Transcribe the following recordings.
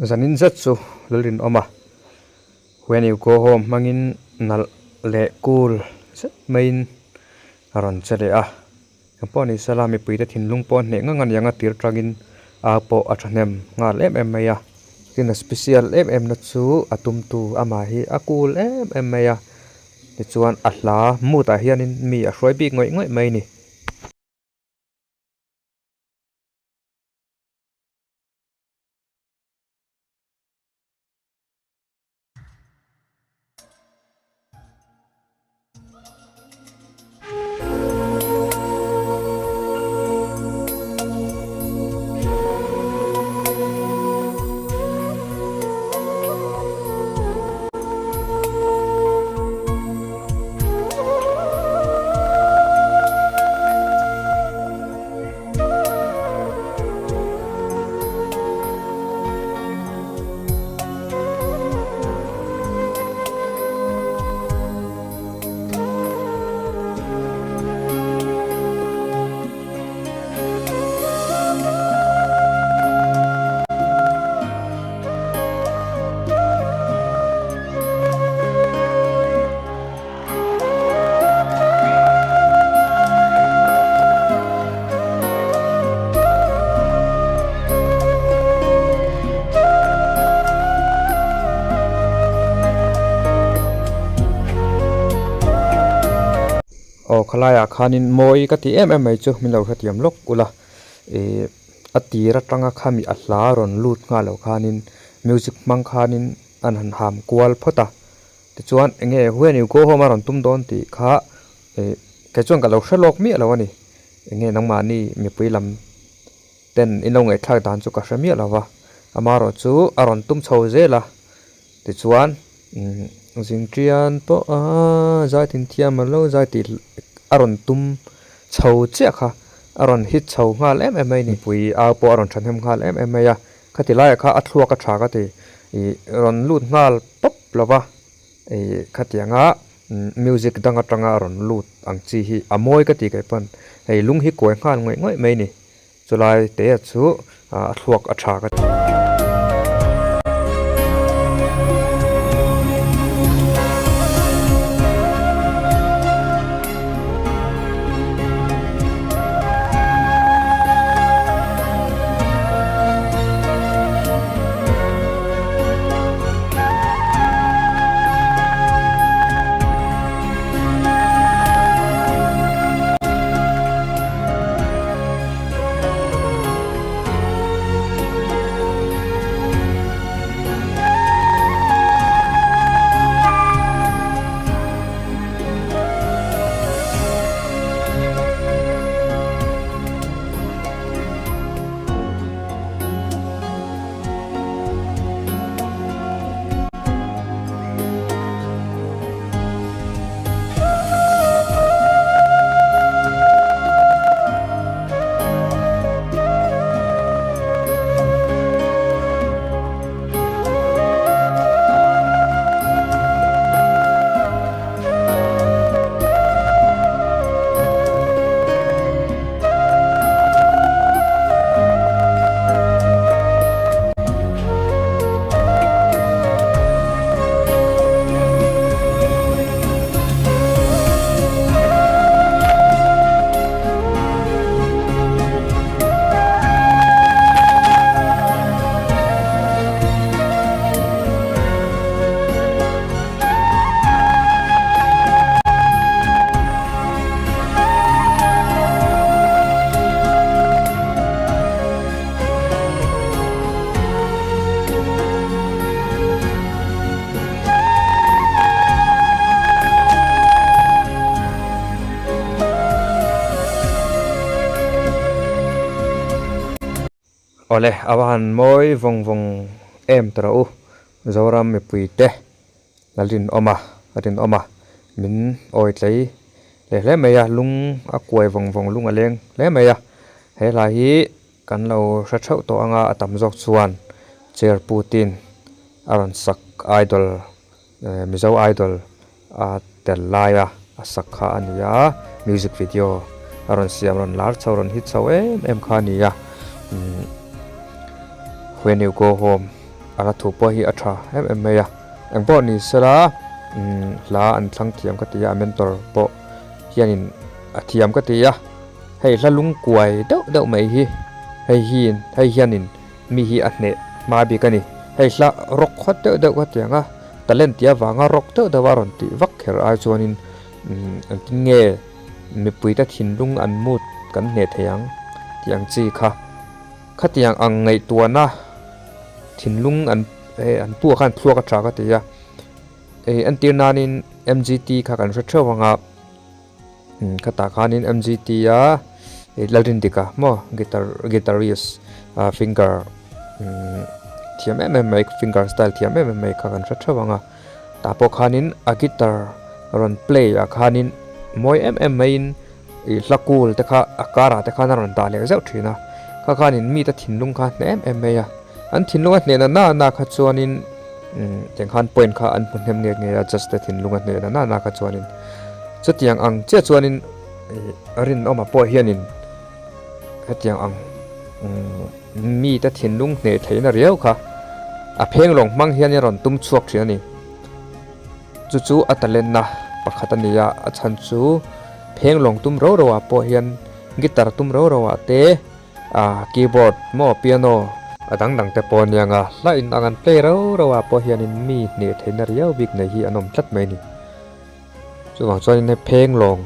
Zanin zet chu Lalrinawma When you go home hmangin nalh leh cool zet maiin a rawn che leh a. Engpawh ni sela mipuite thinlung pawh hneh ngang a ni ang a tir tangin a pawh a thahnem nghal em em mai a. Tin a special em em na chu a tumtu amah hi a cool em em mai a tichuan a hla mood ah hianin mi a hruai bik ngawih ngawih mai a ni. Aw khalaiah khanin mawi ka ti em em mai chu min lo hrethiam lawk ula ih a tir atanga khami a hla rawn lut nghal loh khanin music hmang khanin an han ham kual phawt a. Tichuan eng nge when you go home a rawn tum dawn tih kha ih kei chuan ka lo hre lawk miah lo a ni. Eng nge nangmahni mipui lam ten in lo ngaihthlak dan chu ka hre miah lo va, amaherawh chu a rawn tum chho zel a. Tichuan umm zingṭian pawh a zai tin thiam a lo zai tih a rawn tum chho chiah kha a rawn hit chho nghal em em mai a ni. Mipui au pawh a rawn thahnem nghal em em mai a. Khati laiah kha a thluak a tha ka ti ih rawn lut nghal pawp lo va ih khatianga music dang atanga a rawn lut ang chi hi a mawi ka ti kei pawn hei lung hi kuai nghal ngawih ngawih mai a ni chulai te chu a thluak a tha ka ti. Awle a va han mawi vawng vawng em ta rawh u Zoram mipui te la rinawm a rinawm a min awi tlei leh hle mai a lung a kuai vawng vawng lung a leng hle mai a he hla hi kan lo hre theuh tawh anga a tam zawk chuan chair putin a rawn sak idol Mizo idol a tel laia a sak kha a ni a music video a rawn siam rawn lar chho rawn hit chho em em kha a ni a when you go home. A hla thu pawh hi a tha em em mai a, engpawh ni sela hla an thlang thiam ka ti a, a mentor pawh hianin a thiam ka ti a, hei hla lungkuai deuh deuh mai hi hei hi hei hianin mi hi a hneh hma bik a ni, hei hla rawk hawt deuh deuh ka ti ang a, talent tih avanga rawk deuh deuh a rawn tih vak kher ai chuanin engtin nge mipuite thinlung an mood kan hneh thei ang tih ang chi kha. Khatiang ang ngaihtuahna thinlung an eh an pu ah khan thluak a tha ka ti a, eh entir nanin MGT kha kan hre theuh ang a, umm khatah khanin MGT a eh Lalrindika maw guitar guitarist ah finger umm thiam em em mai finger style thiam em em mai kha kan hre theuh ang a, tah pawh khanin a guitar rawn play ah khanin mawi em em maiin. Ih hla kul te kha a karah te khan a rawn dah leh zeuh thin a, kha khanin mite thinlung kha a hneh em em mai a, an thinlung a hnehna na na kha chuanin umm tiang khan point kha an hmu hnem nge nge a judge te thinlung a hnehna na na kha chuanin chutiang ang chiah chuanin ih rinawma pawh hianin hetiang ang umm mite thinlung hneh theihna riau kha a phenglawng hmang hian a rawn tum chhuak thin a ni. Chu chu a talentna pakhat a ni a, a chhan chu phenglawng tum rau rauah pawh hian guitar tum rau rauah te ah keyboard maw piano a dang dang te pawh a nia nga hla in ang an play rau rauah pawh hianin mi hneh theihna riau bik nei hi an awm tlat mai a ni. Chuvang chuanin hei phenglawng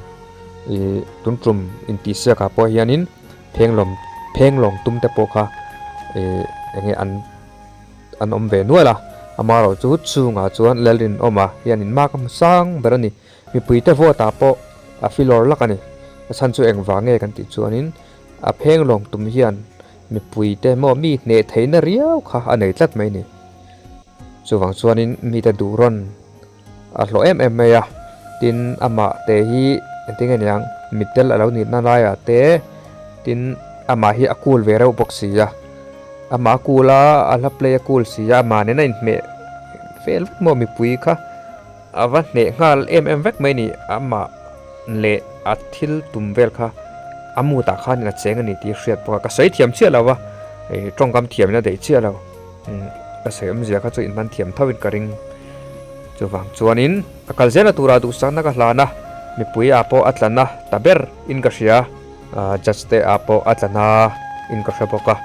ih tun tum intihsiakah pawh hianin phenglawng phenglawng tum te pawh kha ih eng nge an. An awm ve nual a, amaherawh chu chungah chuan Lalrinawma hian in mak a hmu sang ber a ni. Mipuite vote ah pawh a filawr lak a ni. A chhan chu engvang nge kan tih chuanin a phenglawng tum hian mipuite maw mi hneh theihna riau kha a nei tlat mai a ni. Chuvang chuanin mite duh rawn a hlawh em em mai a, tin amah te hi engtin nge niang mittel a lo nihna laiah te tin amah hi a cool ve reuh bawk si a, amah a cool a a hla play a cool si a amah nena inhmeh vel vek maw mipui kha a va hneh nghal em em vek mai a ni amah leh a thil tum vel kha a mood ah khanin a cheng a ni tih a hriat bawk a ka sawi thiam chiah lo va ih tawngkam thiam in a daih chiah lo. Ka sawi awmzia kha chu inhman thiam tho in ka ring. Chuvang chuanin a kal zelna turah duhsakna ka hlan a, mipui ah pawh a tlan a ta ber in ka hria, judge te ah pawh a tlan a in ka hre bawk a,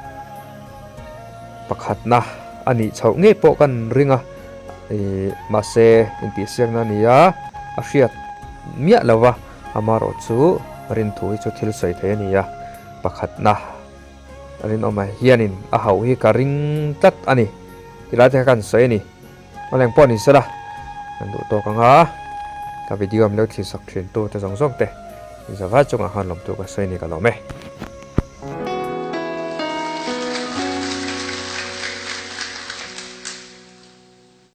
pakhatna a nih chhoh ngei pawh kan ring a, ih mahse intihsiakna a ni a, a hriat miah lo va, amaherawh chu rinthu hi chu thil sawi thei a ni a, pakhatna. Rinawma hianin a hauh hi ka ring tlat a ni tilai te kha kan sawi a ni. Awleng pawh ni sela kan duh tawk ang a, ka video min lo thlir sak thin tu te zawng zawng te zava chungah khan lawmtu ka sawi a ni ka lawm e.